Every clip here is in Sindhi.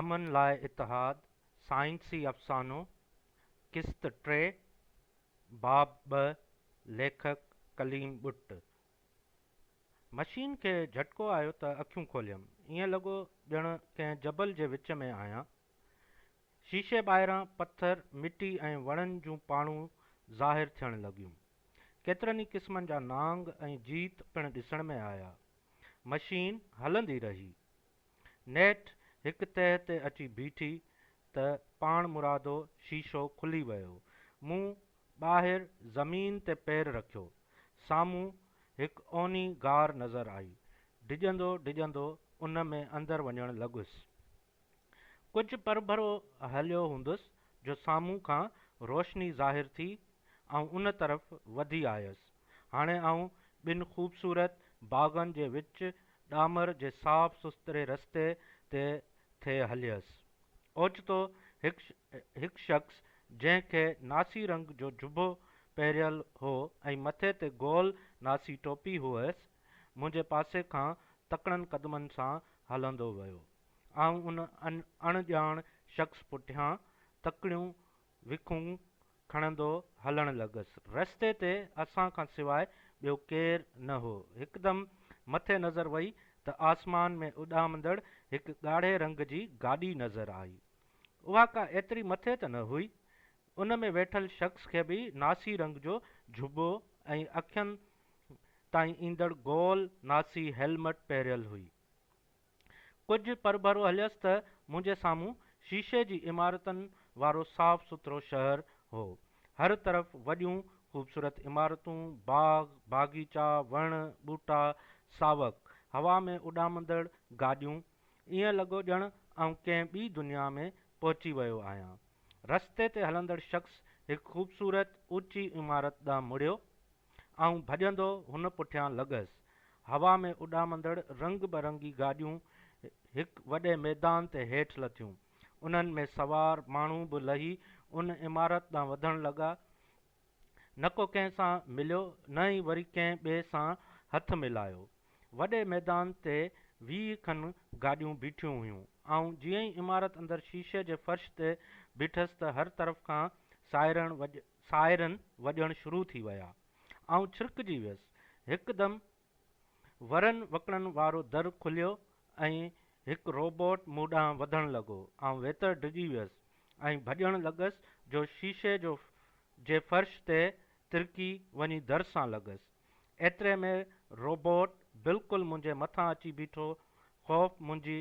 امن لاء اتحاد، سائنسي افسانو، قسط 3، باب 2، ليکڪ، ڪليم ٻٽ. مشين کي جهٽڪو آيو ته اکيون کوليم. ائين لڳو ڄڻ ڪنهن جبل جي وچ ۾ آهيان. شيشي ٻاهران پٿر، مٽي ۽ وڻن جون پاڙون ظاهر ٿيڻ لڳيون. ڪيترن ئي قسمن جا نانگ ۽ جيت پڻ ڏسڻ ۾ آيا. مشين هلندي رهي. نيٺ هڪ تهه تي اچي بيٺي ته پاڻمرادو شيشو کلي ويو. مون ٻاهر زمين تي پير رکيو. سامهون هڪ اونهي غار نظر آئي. ڊڄندو ڊڄندو ان ۾ اندر وڃڻ لڳس. ڪجهه پرڀرو هليو هوندس جو سامهون کان روشني ظاهر ٿي. آئون ان طرف وڌي آيس. هاڻي آئون ٻن خوبصورت باغن جي وچ ڏامر جي صاف سٿري رستي تي ٿي هليس. اوچتو هڪ شخص جنهن کي ناسي رنگ جو جبو پهريل هو ۽ مٿي تي گول ناسي ٽوپي هئس، منهنجي پاسي کان تڪڙن قدمن سان هلندو ويو. آئون ان اڻ ڄاڻ شخص پٺيان تڪڙيون وکون کڻندو هلڻ لڳس. رستي تي اسان کان سواء ٻيو ڪير نه هو. هڪدم مٿي نظر وئي ته آسمان ۾ اڏامندڙ هڪ ڳاڙهي رنگ جي گاڏي نظر آئي. اها ڪا ايتري مٿي ته نه هئي. ان ۾ ويٺل شخص کي به ناسي رنگ جو جبو ۽ اکين تائين ايندڙ گول ناسي هيلمٽ پهريل هئي. ڪجهه پرڀرو هليس ته منهنجي سامهون شيشي جي عمارتن وارو صاف سٿرو شهر هو. هر طرف وڏيون خوبصورت عمارتون، باغ، باغيچا، وڻ، ٻوٽا، ساوڪ، هوا ۾ اڏامندڙ گاڏيون. ائين لڳو ڄڻ آئون ڪنهن ٻي دنيا ۾ پهچي ويو آهيان. رستي تي هلندڙ شخص هڪ خوبصورت اوچي عمارت ڏانهن مڙيو. آئون ڀڄندو هن پٺيان لڳس. هوا ۾ اڏامندڙ رنگ برنگي گاڏيون هڪ وڏي ميدان تي هيٺ لٿيون. انهن ۾ سوار ماڻهو به لهي ان عمارت ڏانهن وڌڻ لڳا. نه ڪو ڪنهن سان مليو نه ئي وري ڪنهن ٻئي سان هٿ ملايو. وڏي ميدان تي 20 کن گاڏيون بيٺيون هيون. آئون جيئن ئي عمارت اندر شيشي جي فرش تي بيٺس ته هر طرف کان سائرڻ سائرن وڄڻ شروع ٿي ويا. آئون ڇرڪجي ويس. هڪدم ورن وڪڙن وارو در کليو ۽ هڪ روبوٽ مون ڏانهن وڌڻ لڳو. آئون ويتر ڊڄي ويس ۽ ڀڄڻ لڳس جو شيشي جو جي فرش تي ترڪي وڃي در سان لڳس. ايتري ۾ روبوٽ بلڪل منهنجي مٿان اچي بيٺو. خوف منهنجي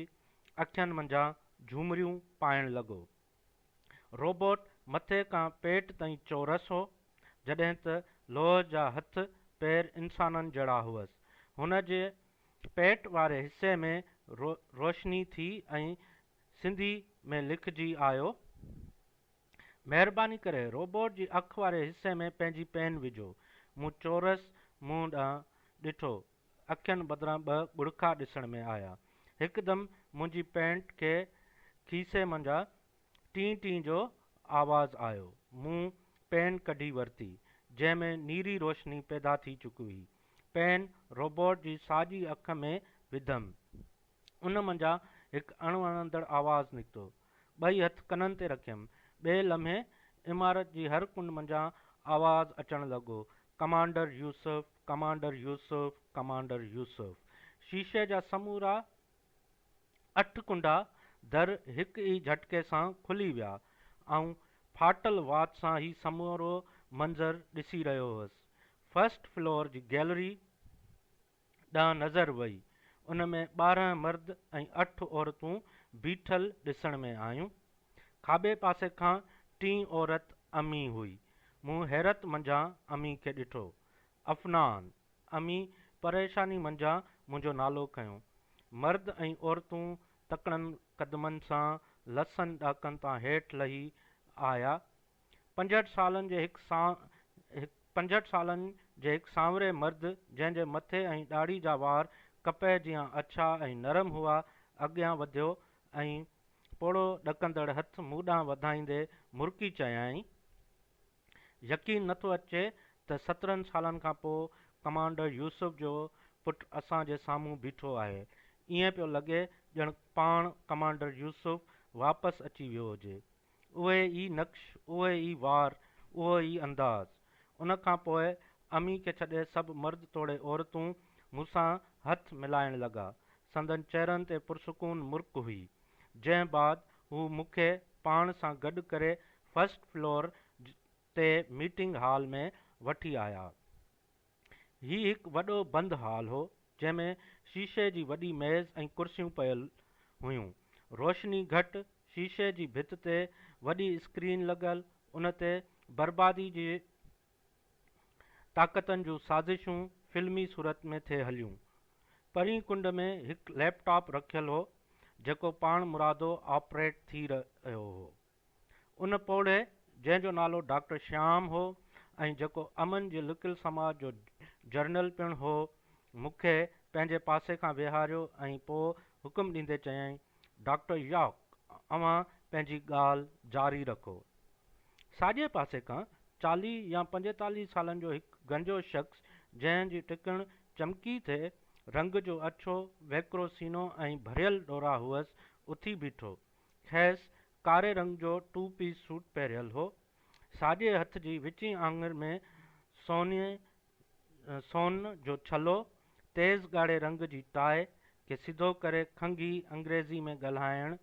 اکين منجهان جهومريون پائڻ لڳو. روبوٽ مٿي کان پيٽ تائين چورس هو، جڏهن ته لوهه جا هٿ پير انسانن جهڙا هئس. هن جي پيٽ واري حصي ۾ روشني ٿي ۽ سنڌي ۾ لکجي آيو، مهرباني ڪري روبوٽ جي اک واري حصي ۾ پنهنجي پين وجهو. مون چورس منهن ڏانهن ڏٺو. اکين بدران ٻه ڳڙکا ڏسڻ ۾ آيا. هڪدم منهنجي پينٽ کي کيسي منجهان ٽين ٽين جو آواز آيو. مون پين ڪڍي ورتي، جنهن ۾ نيري روشني پيدا ٿي چڪي هئي. پين روبوٽ جي ساڄي اک ۾ وڌم. ان منجهان هڪ اڻوڻندڙ آواز نڪتو. ٻئي هٿ ڪنن تي رکيم. ٻئي لمحي عمارت جي هر ڪنڊ منجهان آواز اچڻ لڳو، commander Yousuf, commander Yousuf, commander Yousuf. شيشي جا سمورا اٺ ڪنڊا در هڪ ئي جهٽڪي سان کلي ويا. آئون ڦاٽل وات سان هي سمورو منظر ڏسي رهيو هوس. فرسٽ فلور جي گيلري ڏانهن نظر وئي. ان ۾ 12 مرد ۽ اٺ عورتون بيٺل ڏسڻ ۾ آيون. کاٻي پاسي کان ٽين عورت امي هئي. مون حيرت منجهان امي کي ڏٺو. افنان! امي پريشاني منجهان منهنجو نالو کنيو. مرد ۽ عورتون تڪڙن قدمن سان لسن ڏاڪن تان هيٺ لهي آيا. 65 سالن جي هڪ 65 سالن جي هڪ سانوري مرد، جنهن جي مٿي ۽ ڏاڙهي جا وار ڪپهه جيان اڇا ۽ نرم هئا، اڳيان وڌيو ۽ پوڙهو ڏڪندڙ هٿ مون ڏانهن وڌائيندي مرڪي چيائين، يقين نٿو اچي ته 17 سالن کان پوء ڪمانڊر يوسف جو پٽ اسان جي سامهون بيٺو آهي. ائين پيو لڳي ڄڻ پاڻ ڪمانڊر يوسف واپس اچي ويو هجي. اهي ئي نقش، اهي ئي وار، اهو ئي انداز. ان کان پوء امي کي ڇڏي سڀ مرد توڙي عورتون مون سان هٿ ملائڻ لڳا. سندن چهرن تي پرسڪون مرڪ هئي. جنهن بعد هو مون کي پاڻ سان گڏ ڪري فرسٽ فلور تي ميٽنگ هال ۾ وٺي آيا. هي هڪ وڏو بند هال هو، جنهن ۾ شيشي جي وڏي ميز ۽ ڪرسيون پيل هيون. روشني گهٽ، شيشي جي ڀت تي وڏي اسڪرين لڳل، ان تي بربادي جي طاقتن جون سازشون فلمي صورت ۾ ٿي هليون. پرين ڪنڊ ۾ هڪ ليپ ٽاپ رکيل هو، جيڪو پاڻ مرادو آپريٽ ٿي رهيو هو. ان پوڙهي، جنهن جو نالو ڊاڪٽر شيام هو ۽ جيڪو امن جي لڪل سماج جو جنرل پڻ هو، مون کي پنهنجي پاسي کان ويهاريو ۽ پوء حڪم ڏيندي چيائين، ڊاڪٽر يارڪ، اوهان پنهنجي ڳالهه جاري رکو. ساڄي پاسي کان 40 يا 45 سالن جو هڪ گنجو شخص، جنهن جي ٽڪڻ چمڪي ٿي، رنگ جو اڇو، ويڪرو سينو ۽ ڀريل ڏورا هئس، اٿي بيٺو. کيس ڪاري رنگ جو ٽو پيس سوٽ پهريل هو. ساڄي هٿ جي وچين آڱر ۾ سوني سون جو ڇلو، تيز ڳاڙهي رنگ جي ٽاء کي سڌو ڪري کنگهي انگريزي ۾ ڳالهائڻ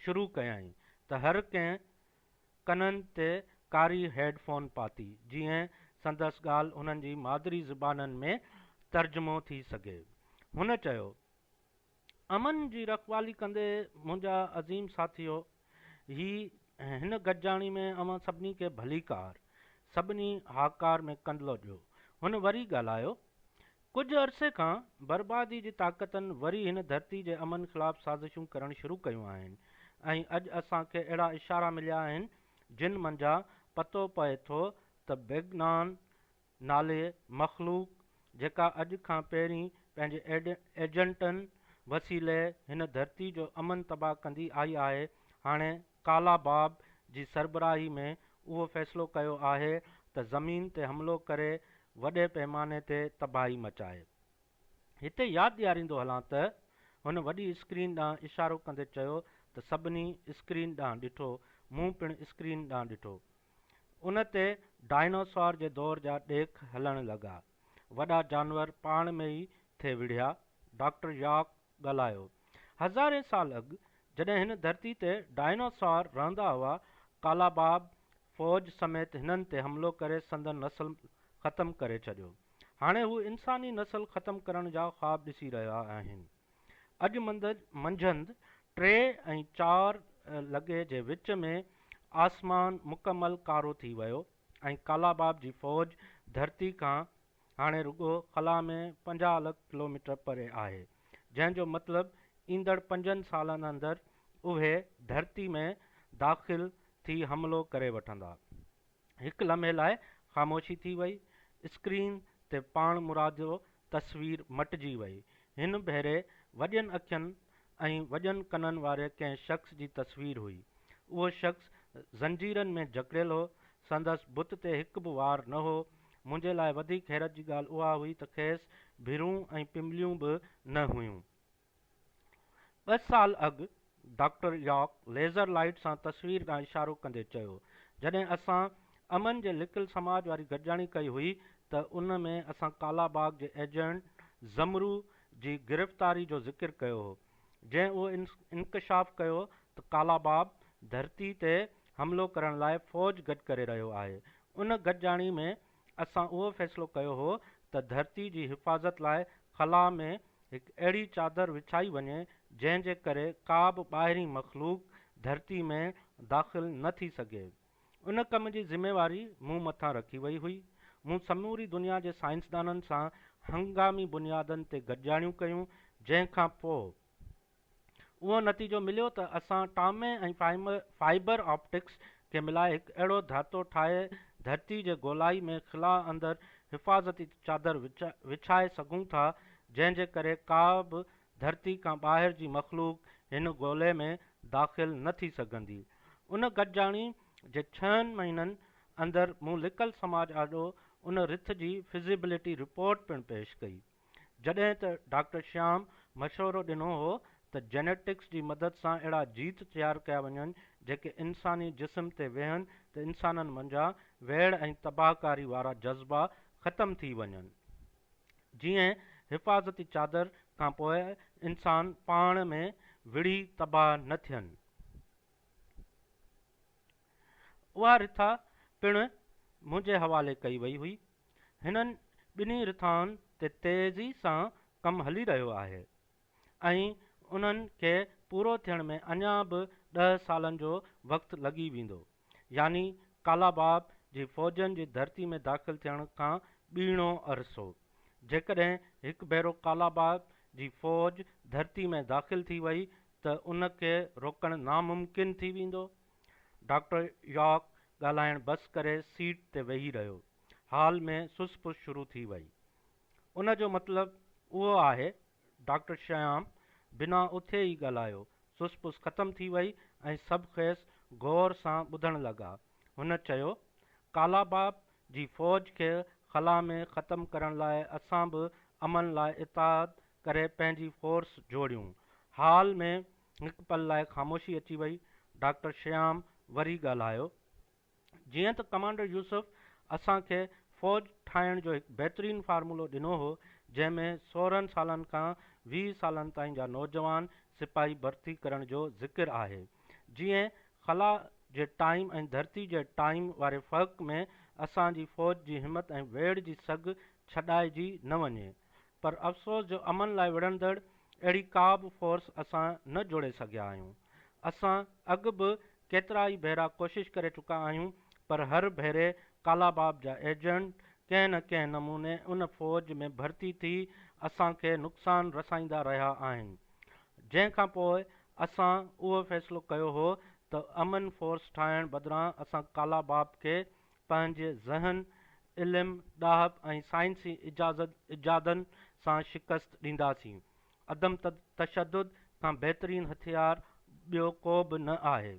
شروع ڪيائين ته هر ڪنهن ڪنن تي ڪاري هيڊ فون پاتي، جيئن سندس ڳالهه انهن جي مادري زبانن ۾ ترجمو ٿي سگهي. هن چيو. امن جي رکوالي ڪندي منهنجا عظيم ساٿيو! هي هن گڏجاڻي ۾ اوهان سڀني کي ڀليڪار. سڀني هاڪار ۾ ڪنڌ لوڏيو. هن وري ڳالهايو. ڪجهه عرصي کان بربادي جي طاقتن وري هن ڌرتي جي امن خلاف سازشون ڪرڻ شروع ڪيون آهن ۽ اڄ اسان کي اهڙا اشارا مليا آهن جن منجهان پتو پئي ٿو ته بيگنان نالي مخلوق جيڪا اڄ کان پهرين پنهنجي ايجنٽن وسيلي هن ڌرتي جو امن تباهه ڪندي آئي آهي هاڻي ڪالا باب جي سربراهي ۾ اهو فيصلو ڪيو آهي ته زمين تي حملو ڪري وڏي پيماني تي تباهي مچائي. هتي ياد ڏياريندو هلان ته هن وڏي اسڪرين ڏانهن اشارو ڪندي چيو ته سڀني اسڪرين ڏانهن ڏٺو مون پڻ اسڪرين ڏانهن ڏٺو ان تي ڊائنوسار جي دور جا ڏيک هلڻ لڳا. وڏا جانور پاڻ ۾ ئي ٿي وڙهيا. ڊاڪٽر يارڪ ڳالهايو. هزارين سال اڳ جڏهن هن ڌرتي تي ڊائنوسار رهندا هئا، ڪالاباب فوج سميت هنن تي حملو ڪري سندن نسل ختم ڪري ڇڏيو. هاڻي هو انساني نسل ختم ڪرڻ جا خواب ڏسي رهيا آهن. اڄ منجهند 3 ۽ 4 لڳي جي وچ ۾ آسمان مڪمل ڪارو ٿي ويو ۽ ڪالاباب جي فوج ڌرتي کان هاڻي رڳو خلا ۾ 50 لک ڪلوميٽر پري آهي جنهن جو مطلب ايندڙ پنجن سالن اندر اهي ڌرتي ۾ داخل ٿي حملو ڪري وٺندا. هڪ لمحي لاء خاموشي ٿي وئي. اسڪرين تي پاڻمرادو تصوير مٽجي وئي. هن ڀيري وڏين اکين ۽ وڏن ڪنن واري ڪنهن شخص جي تصوير هئي. اهو شخص زنجيرن ۾ جڪڙيل هو. سندس بت تي هڪ به وار نه هو. منهنجي لاء وڌيڪ حيرت جي ڳالهه اها هئي ته کيس ڀرون ۽ پنبليون به نه هيون. ٻه سال اڳ ڊاڪٽر يارڪ ليزر لائيٽ سان تصوير ڏانهن اشارو ڪندي چيو، جڏهن اسان امن جي لڪل سماج واري گڏجاڻي ڪئي هئي ته ان ۾ اسان ڪالا باغ جي ايجنٽ زمرو جي گرفتاري جو ذڪر ڪيو هو، جنهن اهو انڪشاف ڪيو ته ڪالا باب ڌرتي تي حملو ڪرڻ لاء فوج گڏ ڪري رهيو آهي. ان گڏجاڻي ۾ اسان اهو فيصلو ڪيو هو ته ڌرتي جي حفاظت لاء خلا ۾ هڪ اهڙي چادر وڇائي وڃي جنهن جي ڪري ڪا به ٻاهرين مخلوق ڌرتي ۾ داخل نه ٿي سگهي. ان ڪم جي ذميواري مون مٿان رکي وئي هئي. مون سموري دنيا جي سائنسدانن سان هنگامي بنيادن تي گڏجاڻيون ڪيون جنهن کان پوء اهو نتيجو مليو ته اسان ٽامي ۽ فائبر آپٽڪس کي ملائي هڪ اهڙو ڌاتو ٺاهي ڌرتي جي گولائي ۾ خلا اندر حفاظتي چادر وڇائي سگهون ٿا جنهن جي ڪري ڪا به ڌرتي کان ٻاهر جي مخلوق هن گولي ۾ داخل نه ٿي سگهندي. ان گڏجاڻي جي ڇهن مهينن اندر مون لڪل سماج آڏو ان رٿ جي فزيبلٽي رپورٽ پڻ پيش ڪئي. جڏهن ته ڊاڪٽر شيام مشورو ڏنو هو ته جينيٽڪس جي مدد سان اهڙا جيت تيار ڪيا وڃن جيڪي انساني جسم تي ويهن ته انسانن منجهان ويڙهه ۽ تباهڪاري وارا جذبا ختم ٿي وڃن. جيئن حفاظتي چادر کان پوء انسان پاڻ ۾ وڙهي تباهه نه ٿين. اها رٿا پڻ منهنجي حوالي ڪئي وئي هئي. هنن ٻنهي رٿائن تي تيزي سان ڪم هلي رهيو آهي ۽ انهن کي پورو ٿيڻ ۾ اڃا به ڏهه سالن جو وقت لڳي ويندو يعني ڪالاباب جي فوجن جي ڌرتي ۾ داخل ٿيڻ کان ٻيڻو عرصو. جيڪڏهن هڪ ڀيرو ڪالاباب جي فوج ڌرتي ۾ داخل ٿي وئي ته ان کي روڪڻ ناممڪن ٿي ويندو. ڊاڪٽر يارڪ ڳالهائڻ بس ڪري سيٽ تي ويهي رهيو. هال ۾ سس پس شروع ٿي وئي. ان جو مطلب اهو آهي، ڊاڪٽر شيام بنا اٿئي ئي ڳالهايو. سس پس ختم ٿي وئي ۽ سڀ کيس غور سان ٻڌڻ لڳا. هن چيو، ڪالاباب جي فوج کي خلا ۾ ختم ڪرڻ لاء اسان به امن لاء اتحاد ڪري پنهنجي فورس جوڙيون. هال ۾ هڪ پل لاء خاموشي اچي وئي. ڊاڪٽر شيام وري ڳالهايو. جيئن ته ڪمانڊر يوسف اسان کي فوج ٺاهڻ جو هڪ بهترين فارمولو ڏنو هو، جنهن ۾ 16 سالن کان 20 سالن تائين جا نوجوان سپاهي ڀرتي ڪرڻ جو ذڪر آهي. جيئن خلا جي ٽائيم ۽ ڌرتي جي ٽائيم واري فرق ۾ اسان جي فوج جي همت ۽ ويڙهه جي سگهه ڇڏائجي نه وڃي. پر افسوس جو امن لاء وڙهندڙ اهڙي ڪا به فورس اسان نه جوڙي سگهيا آهيون. اسان اڳ به ڪيترا ئي ڀيرا ڪوشش ڪري چڪا آهيون پر هر ڀيري ڪالاباب جا ايجنٽ ڪنهن نه ڪنهن نموني ان فوج ۾ ڀرتي ٿي اسان کي نقصان رسائيندا رهيا آهن جنهن کان پوء اسان اهو فيصلو ڪيو هو ته امن فورس ٺاهڻ بدران اسان ڪالاباب کي پنهنجي ذهن، علم، ڏاهپ ۽ سائنسي ايجادن سان شڪست ڏينداسين. عدم تشدد کان بهترين هٿيار ٻيو ڪو به نه آهي.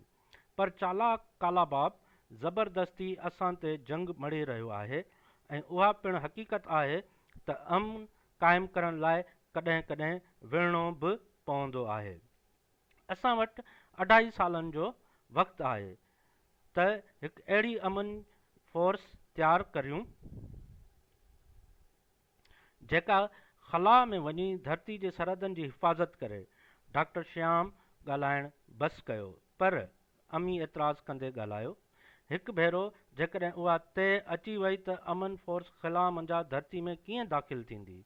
پر چالاڪ ڪالاباب زبردستي اسان تي جنگ مڙهي رهيو آهي ۽ اها پڻ حقيقت آهي ته امن قائم ڪرڻ لاء ڪڏهن ڪڏهن وڙهڻو به پوندو آهي. اسان وٽ اڍائي سالن جو وقت آهي ته هڪ اهڙي امن فورس تيار ڪريون، جيڪا خلا ۾ وڃي ڌرتي جي سرحدن جي حفاظت ڪري. ڊاڪٽر شيام ڳالهائڻ بس ڪيو، پر امي اعتراض ڪندي ڳالهايو، هڪ ڀيرو جيڪڏهن اها تهه اچي وئي ته امن فورس خلا منجهان ڌرتي ۾ ڪيئن داخل ٿيندي؟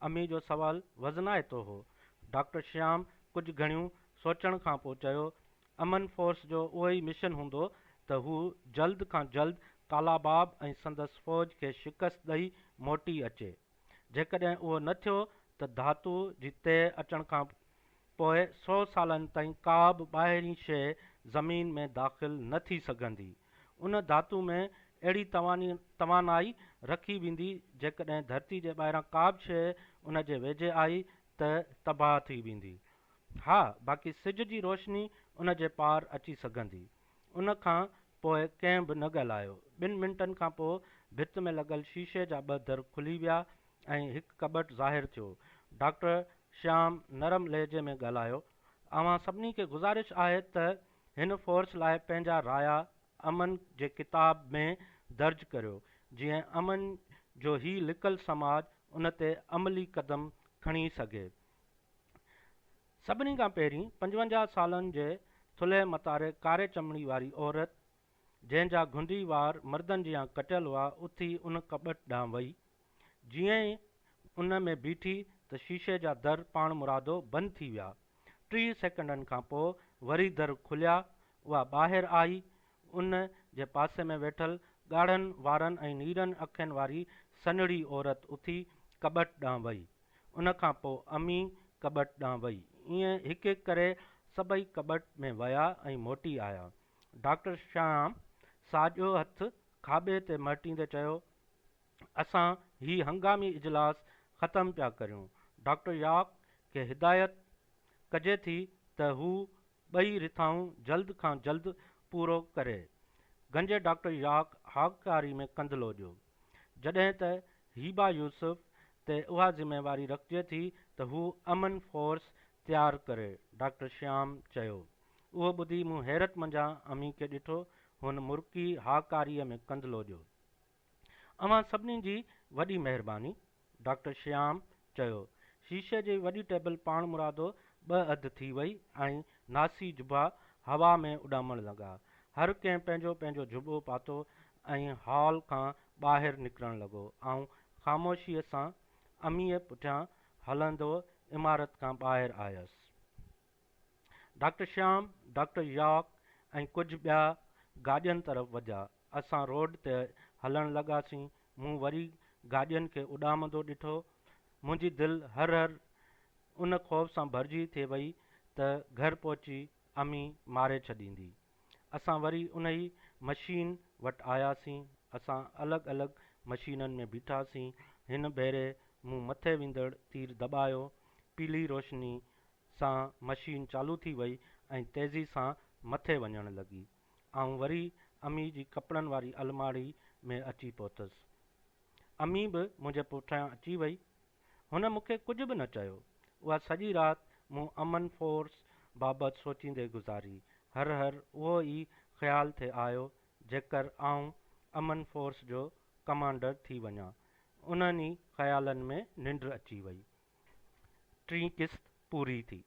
امي جو سوال وزنائتو هو. ڊاڪٽر شيام ڪجهه گهڙيون سوچڻ کان پوء چيو، امن فورس جو اهو ئي مشن هوندو ته هو جلد کان جلد ڪالاباب ۽ سندس فوج کي شڪست ڏئي موٽي اچي. جيڪڏهن اهو نه ٿيو ته ڌاتوء جي تهه اچڻ کان پوء سو سالن تائين ڪا به ٻاهرين شيء زمين ۾ داخل نه ٿي سگهندي. ان ڌاتو ۾ اهڙي توانائي رکي ويندي جيڪڏهن ڌرتي جي ٻاهران ڪا به شيء ان جي ويجهي آئي ته تباهه ٿي ويندي. ها باقي سج جي روشني ان جي پار اچي سگهندي. ان کان پوء ڪنهن به نه ڳالهايو. ٻن منٽن کان پوء ڀت ۾ لڳل شيشي جا ٻه در کلي ويا ۽ هڪ ڪٻٽ ظاهر ٿيو. ڊاڪٽر شيام نرم لهجي ۾ ڳالهايو، اوهان سڀني کي گذارش آهي ته هن فورس لاء پنهنجا رايا امن جي ڪتاب ۾ درج ڪريو، جيئن امن جو هي لڪل سماج ان تي عملي قدم کڻي سگهي. سڀني کان پهرين 55 سالن جي ٿلهي متاري ڪاري چمڙي واري عورت، جنهن جا گهنڊي وار مردن جيان ڪٽيل هئا، اٿي ان ڪٻٽ ڏانهن وئي. جيئن ئي ان ۾ بيٺي ته شيشي جا در پاڻمرادو بند ٿي ويا. 30 سيڪنڊن کان پوء وري در کليا، اها ٻاهر آئي. ان جي پاسي ۾ ويٺل ڳاڙهن وارن ۽ نيرن اکين واري سنهڙي عورت اٿي ڪٻٽ ڏانهن وئي. ان کان پوء امي ڪٻٽ ڏانهن وئي. ائين هڪ هڪ ڪري سڀئي ڪٻٽ ۾ ويا ۽ موٽي آيا. ڊاڪٽر شيام ساڄو هٿ کاٻي تي مهٽيندي چيو، اسان هي هنگامي اجلاس ختم پيا ڪريون، ڊاڪٽر يارڪ کي هدايت ڪجي ٿي ته هو ٻئي رٿائون جلد کان جلد پورو ڪري. گنجي ڊاڪٽر يارڪ هاڪاري ۾ ڪنڌ لوڏيو. جڏهن ته هيبا يوسف تي اها ذميواري رکجي ٿي ته هو امن فورس تيار ڪري. ڊاڪٽر شيام چيو. اهو ٻڌي مون حيرت منجهان امي کي ڏٺو. هن مرڪي هاڪاريء ۾ ڪنڌ لوڏيو. اوهان سڀني جي وڏي مهرباني. ڊاڪٽر شيام چيو. شيشي جي وڏي ٽيبل پاڻمرادو ٻه اڌ ٿي وئي ۽ ناسي جبا هوا ۾ اڏامڻ لڳا. هر ڪنهن پنهنجو پنهنجو جبو پاتو ۽ هال کان ٻاهر نڪرڻ لڳو. آئون خاموشيء سان اميء پٺيان هلندو عمارت کان ٻاهر آيس. ڊاڪٽر شيام، ڊاڪٽر ياڪ ۽ ڪجهه ٻيا گاڏين طرف وڌيا. اسان روڊ تي هلڻ لڳاسين. مون وري گاڏين کي اڏامندو ڏٺو. منهنجي دل هر هر ان خوف سان ڀرجي ٿي وئي ته گهر پهچي امي ماري ڇڏيندي. اسان وري انهي مشين وٽ آياسين. اسان الڳ الڳ مشينن ۾ بيٺاسين. هن ڀيري مون مٿي ويندڙ تير دٻايو. پيلي روشني سان مشين چالو ٿي وئي ۽ تيزي سان مٿي وڃڻ لڳي. آئون وري امي جي ڪپڙن واري الماڙي ۾ اچي پهتس. امي به منهنجي پٺيان اچي وئي. هن مون کي ڪجهه به نه چيو. اها سڄي رات مون امن فورس بابت سوچيندي گذاري. هر هر اهو ئي خيال ٿي آيو، جيڪر آئون امن فورس جو ڪمانڊر ٿي وڃان. انهن ئي خيالن ۾ ننڊ اچي وئي. ٽين قسط پوري ٿي.